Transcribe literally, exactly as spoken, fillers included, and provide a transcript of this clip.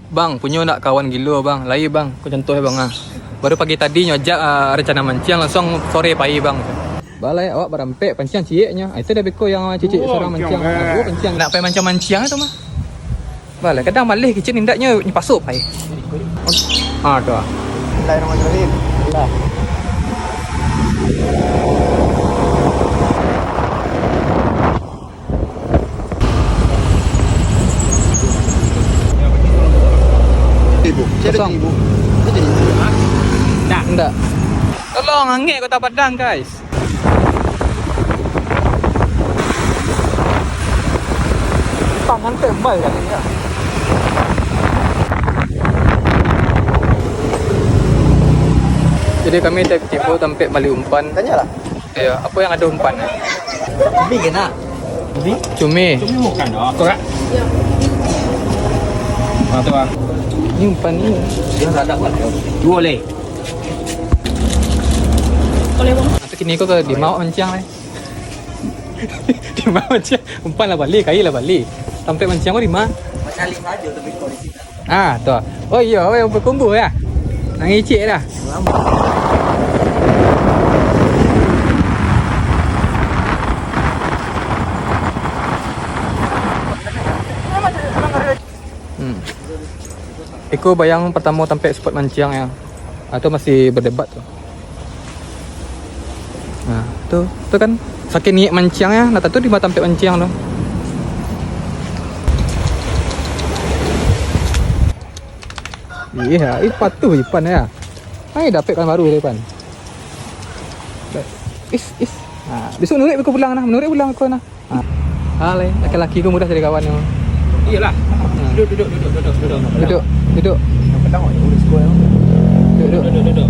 Bang, punyo ndak kawan gilo, Bang? Lai, Bang. Ko contoh, Bang, ah. Baru pagi tadi nyo ajak, ah, rencana manciang, langsuang sore pai, Bang. Balai, awak barampek, panciang cieknyo. Ah, itu dah beko yang cicik surang manciang. Ah, panciang. Nak pai manciang-manciang tu mah. Balai, kadang maleh kicik indaknyo, nyo paso pai. Ah, tu ah. Bismillahirrahmanirrahim. Allah. Ibu, saya ada Kosong. Ibu. Saya jadi ibu. Ndak. Ndak. Tolong, angek Kota Padang, guys. Tangan tembal kali ya. Jadi kami tibo tampek bali umpan. Tanyalah. Iyo, apo yang ado umpan? Cumi kena. Cumi? Cumi. Cumi bukan doh. Korak. Ah, tu ah. Ni umpan ni. Dia tak ada buat. Duo leh. Kalau bang. Tapi kini ko ka di mawak manciang leh. Di mawak manciang. Umpan lah bali, kai lah bali. Tampek manciang ko di ma? Macam sajo tapi kau di sini. Ah, tu. Oh iyo, awak yang berkumbu ya. Nang icik dah. Hmm. Iko bayang pertamo tampek spot manciang ya. Ah, tu masih berdebat tu. Nah, tu, tu kan saking niek manciang ya, nah tu di tampek manciang tu. Iya, ih patuh Ipan ya. Ai dapek kawan baru Ipan. Is, is. Nah, besok menurik beko pulang nah, menurik pulang beko nah. Ah. Ah, lai, laki-laki ko mudah cari kawan ko. Iyolah. Ah. Duduk, duduk, duduk, duduk, duduk. Duduk, duduk. Yang pedang awak urus ko yang. Duduk, duduk. Duduk, duduk, duduk.